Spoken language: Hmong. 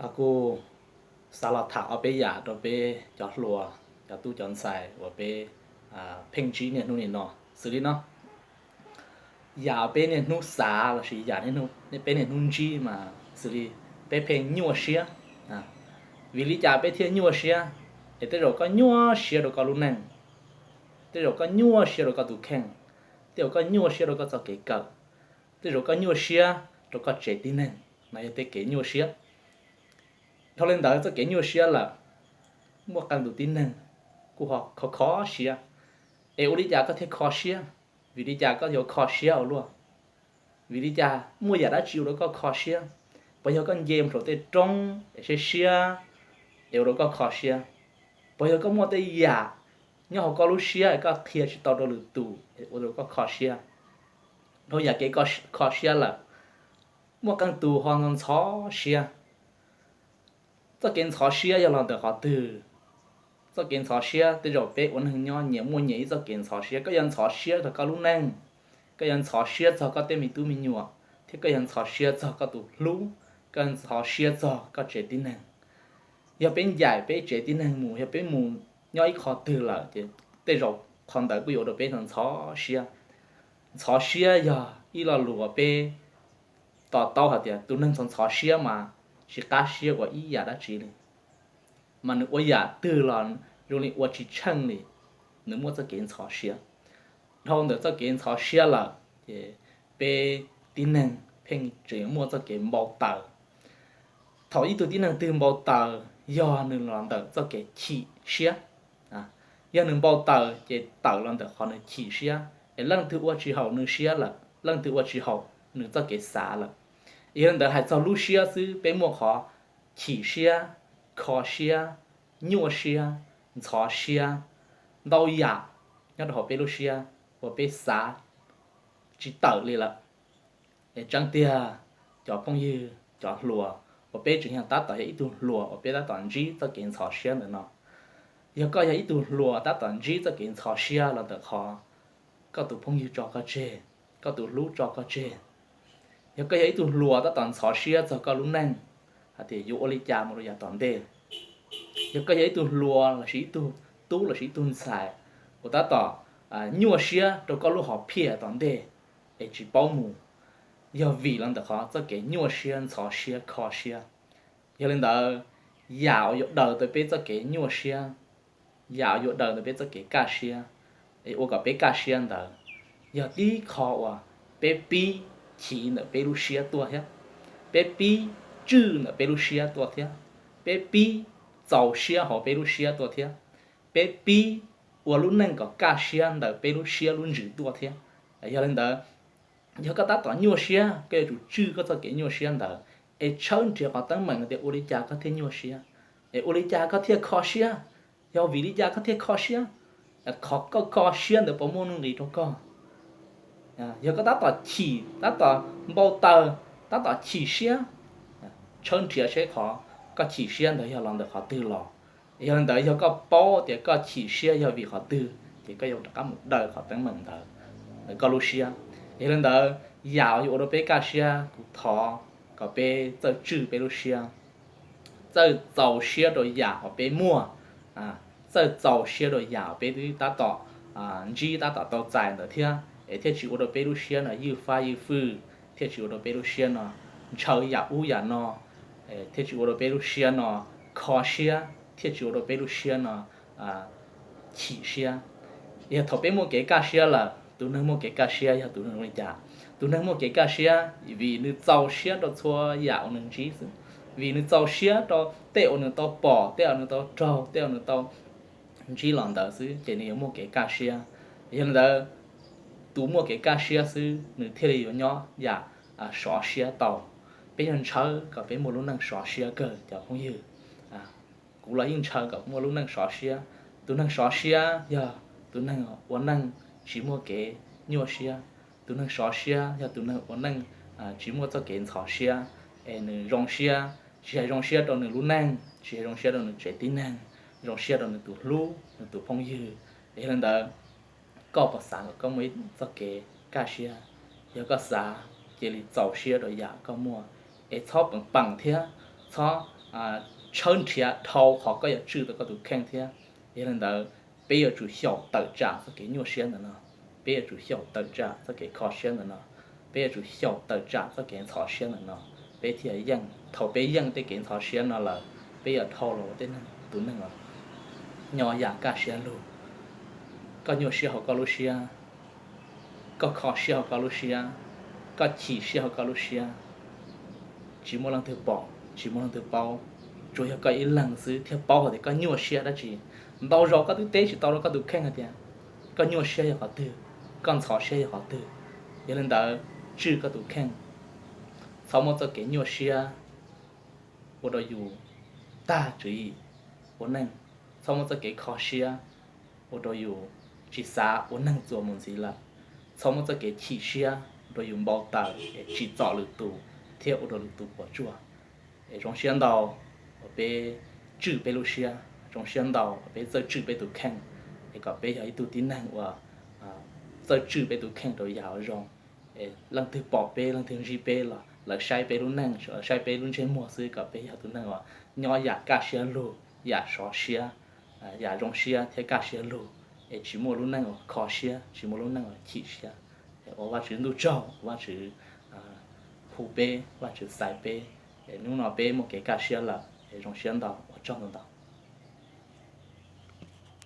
Kuv xav los tham ob peb yam rau peb cov hluas, cov tub cov ntxhais uas peb pheej ntsib niaj hnub nim no xws li no. Yam peb niaj hnub xav lossis yam peb niaj hnub ntsib mas xws li peb pheej nyuaj siab. Vim li cas peb thiaj nyuaj siab? Es tej zaum koj nyuaj siab rau koj lub neej, tej zaum koj nyuaj siab rau koj tus kheej, tej zaum koj nyuaj siab rau koj txoj kev kawm, tej zaum koj nyuaj siab rau koj tsev tib neeg. No yog tej kev nyuaj siab. Dhau li ntawd txoj kev nyuaj siab lawm, muaj qee tus tib neeg kuj ho kho kho siab. Es ua li cas koj thiaj kho siab? Vim li cas koj yuav kho siab ua luaj? Vim li cas? Muaj yam dab tsi ua rau koj kho siab? Puas yog koj nce mus saum tej roob es siab siab es ua rau koj kho siab? Puas yog koj muaj tej yam nyob hauv koj lub siab es koj qhia tsis tau rau lwm tus es ua rau koj kho siab? Dhau yam kev kho siab lawm, muaj qee tus ho ntxhov siab. Txoj kev ntxhov siab yog los ntawm qhov twg? Txoj kev ntxhov siab, tej zaum peb ua neeg nyob nyias muaj nyias ib txoj kev ntxhov siab. Koj yuav ntxhov siab txog koj lub neej, koj yuav ntxhov siab txog koj tej me tub me nyuam, thiab koj yuav ntxhov siab txog koj tus hlub, koj yuav ntxhov siab txog koj tsev tib neeg. Yog peb ncaim peb tsev tib neeg mus, yog peb mus nyob ib qho twg lawm ces tej zaum qhov ntawd kuj yuav ua rau peb ntxhov siab. Ntxhov siab yog ib lo lus uas peb to taub hais tias tus neeg ntxhov ntxhov siab mas tsis qab siab ua ib yam dab tsi li, mas nws ua yam twg los zoo li ua tsis tsheej li, nws muaj txoj kev ntxhov siab. Dhau ntawm txoj kev ntxhov siab lawm ces peb tib neeg pheej tseem muaj txoj kev npau taws. Thaum ib tug tib neeg twg npau taws yog nws los ntawm txoj kev chim siab. Yog nws npau taws ces tawm los ntawm qhov nws chim siab, es leej twg ua tsis haum nws siab lawm, leej twg ua tsis haum nws txoj kev xav lawm. Yog li ntawd hais txog lub siab xwb peb muaj qhov chim siab, kho siab, nyuaj siab, ntxhov siab, ntau yam nyob rau hauv peb lub siab uas peb xav tsis tawm li lawm. Es tseeb tiag, cov phooj ywg, cov hluas uas peb tseem yog tab tom yog ib tug hluas uas peb tab tom ntsib txoj kev ntxhov siab ntawm no, yog koj yog ib tug hluas tab tom ntsib txoj kev ntxhov siab los ntawm qhov koj tus phooj ywg tso koj tseg, koj tus hlub tso koj tseg, yog koj yog ib tug hluas tab tom ntxhov siab txog koj lub neej hais tias yuav ua li cas mus rau yav tom ntej, yog koj yog ib tug hluas lossis ib tug tub lossis ib tug ntxhais uas tab tom nyuaj siab rau koj lub hom phiaj tom ntej es tsis paub mus, yog vim los ntawm qhov txoj kev nyuaj siab, ntxhov siab, kho siab. Yog li ntawd, yam uas yuav daws tau peb txoj kev nyuaj siab, yam uas yuav daws tau peb txoj kev kaj siab, es ua kom peb kaj siab ntawd, yog tib qho uas peb pib chiv ntawm peb lub siab tuaj thiab, peb pib tswj ntawm peb lub siab tuaj thiab, peb pib txaus siab hauv peb lub siab tuaj thiab, peb pib ua lub neej kom kaj siab ntawm peb lub siab lub ntsws tuaj thiab. Yog li ntawd, yog koj tab tom nyuaj siab, koj yuav tsum tswj koj txoj kev nyuaj siab ntawd, es tshawb nrhiav qhov teeb meem tias ua li cas koj thiaj nyuaj siab, es ua li cas koj thiaj kho siab, yog vim li cas koj thiaj kho siab, qhov koj kho siab ntawd puas muaj nuj nqis rau koj. Yog koj tab tom chim, tab tom npau taws, tab tom chim siab, tshawb nrhiav seb qhov koj chim siab ntawd yog los ntawm qhov twg los. Yog li ntawd, yog koj paub tias koj chim siab yog vim qhov twg, ces koj yuav rov qab mus daws qhov teeb meem ntawd ntawm koj lub siab. Yog li ntawd, yam uas yuav ua rau peb kaj siab, kuv thov kom peb txawj tswj peb lub siab, txawj txaus siab rau yam uas peb muaj, txawj txaus siab rau yam uas peb twb tab tom ntsib tab tom tau txais ntawd thiab, es thiaj tsis ua rau peb lub siab no ywj fab ywj fwj, thiaj tsis ua rau peb lub siab no ntshaw yam ub yam no, thiaj tsis ua rau peb lub siab no kho siab, thiaj tsis ua rau peb lub siab no chim siab. Yog thaum peb muaj kev kaj siab lawm, tus neeg muaj kev kaj siab yog tus neeg ua li cas? Tus neeg muaj kev kaj siab vim nws txaus siab rau txhua yam uas nws ntsib xwb, vim nws txaus siab rau tej uas nws tau pom, tej uas nws tau raug, tej uas nws tau ntsib los ntawd xwb ces nws yuav muaj kev kaj siab. Yog li ntawd, tus muaj kev kaj siab xwb nws thiaj li yuav nyob yam sov siab tau. Peb yuav ntshaw kom peb muaj lub neej sov siab kawg cov phooj ywg. Kuv los yeej ntshaw kom muaj lub neej sov siab. Tus neeg sov siab yog tus neeg ua neej tsis muaj kev nyuaj siab. Tus neeg sov siab yog tus neeg ua neej tsis muaj txoj kev ntxhov siab, es nws zoo siab, tsis hais zoo siab rau nws lub neej, tsis hais zoo siab rau nws tsev tib neeg, zoo siab rau nws tus hlub, nws tus phooj ywg. Yog li ntawd, koj puas xav kom koj muaj ib txoj kev kaj siab? Yog koj xav, cia li txaus siab rau yam koj muaj, es txhob peem peem thiab txhob tshawb nrhiav dhau qhov koj yuav tswj tau koj tus kheej thiab. Yog li ntawd, peb yuav tsum xyaum tawm tsam txoj kev nyuaj siab ntawm no, peb yuav tsum xyaum tawm tsam txoj kev kho siab ntawm no, peb yuav tsum xyaum tawm tsam txoj kev ntxhov siab ntawm no. Peb thiaj yeej, thaum peb yeej tej kev ntxhov siab no lawm, peb yuav dhau los ua tej neeg, tus neeg uas nyob yam kaj siab lug. Koj nyuaj siab hauv koj lub siab, koj kho siab hauv koj lub siab, koj chim siab hauv koj lub siab, tsis muaj leej twg pom, tsis muaj leej twg paub, tsuas yog koj ib leeg xwb thiaj paub hais tias koj nyuaj siab dab tsi. Ntau zaus koj twb teb tsis tau rau koj tus kheej hais tias koj nyuaj siab yog qhov twg, koj ntxhov siab yog qhov twg. Yog li ntawd, tswj koj tus kheej, txhob muab txoj kev nyuaj siab ua rau yus tag tswv yim ua neej, txhob muab txoj kev kho siab ua rau yus tsis xav ua neeg txuas mus ntxiv lawm, txhob muab txoj kev chim siab ua rau yus npau taws es tsim txom lwm tus thiab ua rau lwm tus puas tsuaj. Es zoo siab ntau uas peb tswj peb lub siab, zoo siab ntau uas peb txawj tswj peb tus kheej, es kom peb yog ib tug tib neeg uas txawj tswj peb tus kheej rau yam uas zoo. Leej twg pom peb, leej twg ntsib peb los lawv saib peb lub neej, saib peb lub ntsej muag xwb, kom peb yog tus neeg uas nyob yam kaj siab lug, yam sov siab, yam zoo siab thiab kaj siab lug, es tsis muaj lub neej uas kho siab, tsis muaj lub neej uas chim siab. Ua Vajtswv ntuj tsaug, Vajtswv hu peb, Vajtswv xaiv peb, hnub no peb muaj kev kaj siab lawm, zoo siab ntau, ua tsaug ntau ntau.